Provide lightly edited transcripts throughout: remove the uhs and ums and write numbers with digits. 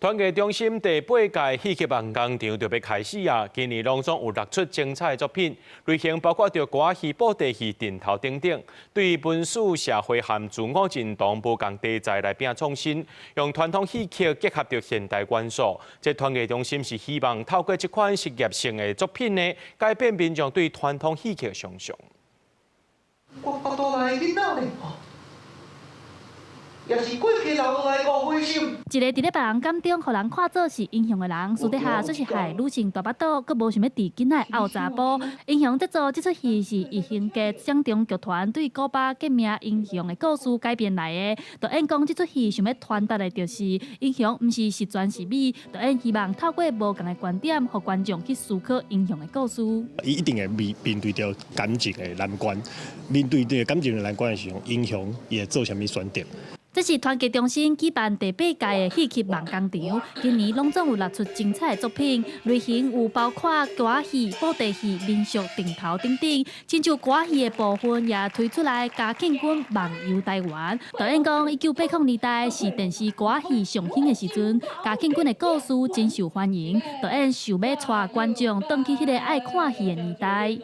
團藝中心第八屆戲曲夢工場就欲開始啊！今年攏總有六齣精彩的作品，類型包括著歌仔戲、布袋戲、陣頭等等。對文史社會和自我認同無仝題材來拼創新，用傳統戲曲結合著現代元素。這團藝中心是希望透過這款實驗性的作品呢，改變民眾對傳統戲曲的想像。我腹肚內囡仔呢？也是過去留落來誤會心。一个佇咧別人眼中，予人看做是英雄的人，私底下卻是害女性大腹肚，閣無想欲飼囡仔的漚查埔。英雄製作這齣戲是異形家掌中劇團對古巴革命英雄的故事改編來的。導演講，這齣戲想欲傳達的就是英雄毋是十全十美。導演希望透過無仝的觀點，予觀眾去思考英雄的故事。伊一定會面對著感情的難關，面對著感情的難關的時候，英雄伊會做啥物選擇？這是團藝中心舉辦第八屆的戲曲夢工場，今年攏總有六齣精彩的作品，類型有包括歌仔戲、布袋戲、民俗、陣頭等等。親像歌仔戲的部分也推出來《嘉慶君夢遊台灣》。導演講，1980年代是電視歌仔戲上興的時陣，嘉慶君的故事真受歡迎。導演想欲帶觀眾轉去彼个愛看戲的年代。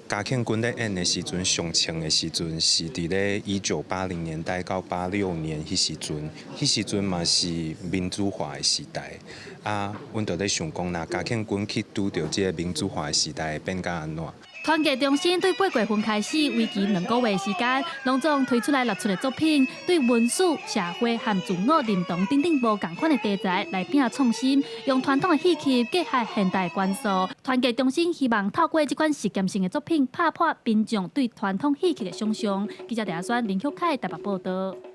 嘉慶君咧演的時陣，上衝的時陣是佇咧1980年代到86年彼時陣，彼時陣嘛是民主化的時代。啊，阮就咧想講，若嘉慶君去拄著這个民主化的時代，會變甲按怎？團藝中心對八月份開始，為期2個月時間，攏總推出來六齣的作品，對文史、社會和自我認同等等無仝款的題材來拼創新，用傳統的戲曲結合現代元素。團藝中心希望透過這款實驗性的作品，拍破民眾對傳統戲曲的想像。記者鄭阿宣、林旭凱台北報道。